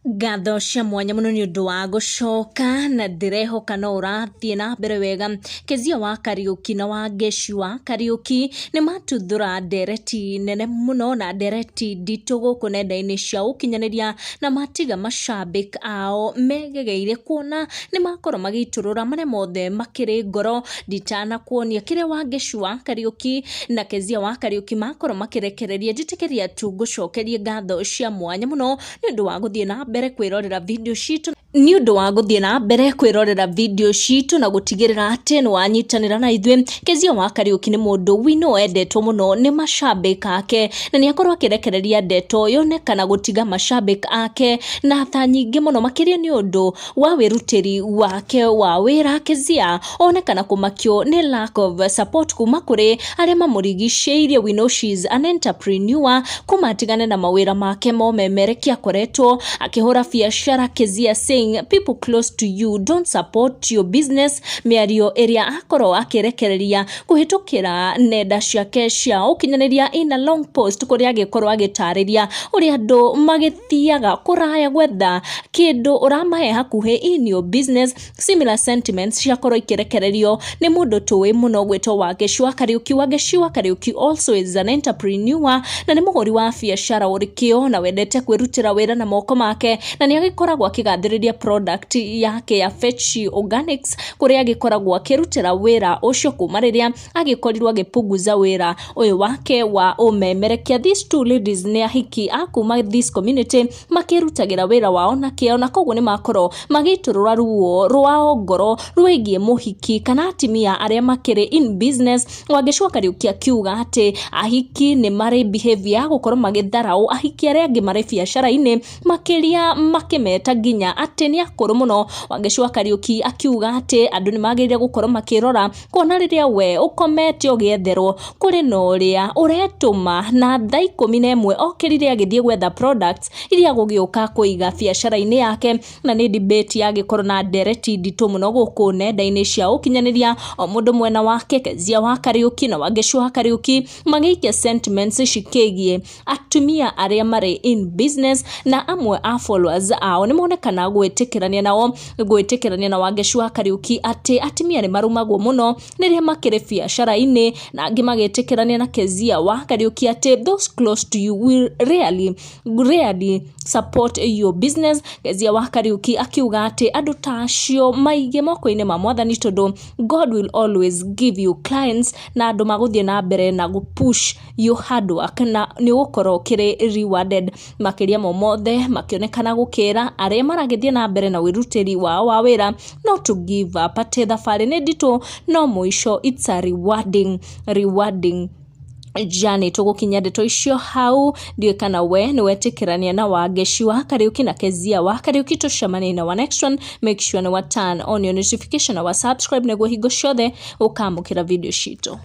Ngatho cia mwanya mũno nĩ ũndũ wa gũcoka na ndĩrehoka no ũrathiĩ na mbere wega. Kezia wa Kariũki na Wangeci wa Kariũki nĩ matuthũra ndereti nene mũno na ndereti nditũ gũkũ nenda-inĩ cia ũkinyanĩria na matiga macambĩki ao megegeire kuona nĩ makorwo magĩitũrũra marĩa mothe makĩrĩ ngoro. Nditanakuonia kĩrĩa Wangeci wa Kariũki na Kezia wa Kariũki makorwo makĩrekereria, njĩtĩkĩria tu ngũcokerie ngatho cia mwanya mũno nĩ ũndũ wa gũthiĩ na mbere kwĩrorera video citũ nĩ ũndũ wa gũthiĩ na mbere kwĩrorera video citũ na gũtigĩrĩra atĩ nĩ wanyitanĩra na ithuĩ. Kezia wa Kariũki nĩ mũndũ wino endetwo mũno nĩ macambĩki ake na nĩ akorwo akĩrekereria ndeto yonekana gũtiga macambĩki ake na tha nyingĩ mũno makĩria nĩ ũndũ wa wĩrutĩri wake wa wĩra. Kezia onekana kũmakio nĩ lack of support kuma kũrĩ arĩa mamũrigicĩirie. We know she is an entrepreneur kuma atigane na mawĩra make momemerekia akoretwo akĩhũra biacara. Kezia saying people close to you don't support your business, mĩario ĩrĩa akorwo akĩrekereria kũhĩtũkĩra nenda ciake cia ũkinyanĩria in a long post kũrĩa agĩkorwo agĩtarĩria ũrĩa andũ magĩthiaga kũraya gwetha kĩndũ ũramahe hakuhĩ in your business. Similar sentiments ciakorwo ikĩrekererio nĩ mũndũ tũĩ mũno gwĩtwo Wangeci wa Kariũki. Wangeci wa Kariũki also is an entrepreneur na nĩ mũhũri wa biacara ũrĩ kĩo na wendete kwĩrutĩra wĩra na moko make, na nĩ agĩkoragwo akĩgathĩrĩria product yake ya Fechi Organics kũrĩa agĩkoragwo akĩrutĩra wĩra ũcio kuma rĩrĩa agĩkorirwo agĩpunguza wĩra ũyũ wake wa ũmemerekia. These two ladies nĩ ahiki a kuma this community makĩrutagĩra wĩra wao na kĩo, na koguo nĩ makorwo magĩitũrũra ruo rwao ngoro rwĩgiĩ mũhiki kana atimia arĩa makĩrĩ in business. Wangeci wa Kariũki akiuga atĩ ahiki nĩ marĩ behavior ya gũkorwo magĩtharaũ ahiki arĩa angĩ marĩ biacara-inĩ, makĩria makĩmeta nginya atĩ nĩ akũrũ mũno. Wangeci wa Kariũki akiuga atĩ andũ nĩ magĩrĩire gũkorwo makĩrora kuona rĩrĩa we ũkomete ũgĩetherwo kũrĩ na ũrĩa ũretũma na thaa 11 okĩrire agĩthiĩ gwetha products iria gũgĩũka kũiga biacara-inĩ yake. Na nĩ debate yagĩkorwo na ndereti nditũ mũno gũkũ nenda-inĩ cia ũkinyanĩria, o mũndũ mwena wake. Kezia wa Kariũki na Wangeci wa Kariũki magĩikia sentiments cikĩgiĩ atumia arĩa marĩ in business, na amwe a followers ao nĩ monekana gwĩtĩkĩrania nao, gwĩtĩkĩrania na Wangeci wa Kariũki atĩ atumia nĩ marumagwo mũno rĩrĩa makĩrĩ biacara-inĩ, na angĩ magĩtĩkĩrania na Kezia wa Kariũki atĩ those close to you will rarely rarely support your business. Kezia wa Kariũki akiuga atĩ andũ ta acio maige moko-inĩ ma mwathani tondũ God will always give you clients na andũ magũthiĩ na mbere na gũ push your hard work na nĩ ũgũkorwo ũkĩrĩ rewarded. Makĩria mo mothe makĩonekana gũkĩra arĩa maragĩthiĩ na mbere na wĩrutĩri wao wa wĩra not to give up, atĩ thabarĩ nĩ nditũ no mũico it's a rewarding journey. Tũgũkinyia ndeto icio hau. Ndiũĩ kana we nĩ wetĩkĩrania na Wangeci wa Kariũki na Kezia wa Kariũki. Tũcemanie na wa next one. Make sure nĩ wa turn on your notification na wa subscribe nĩguo hingo ciothe ũkamũkĩra video citũ.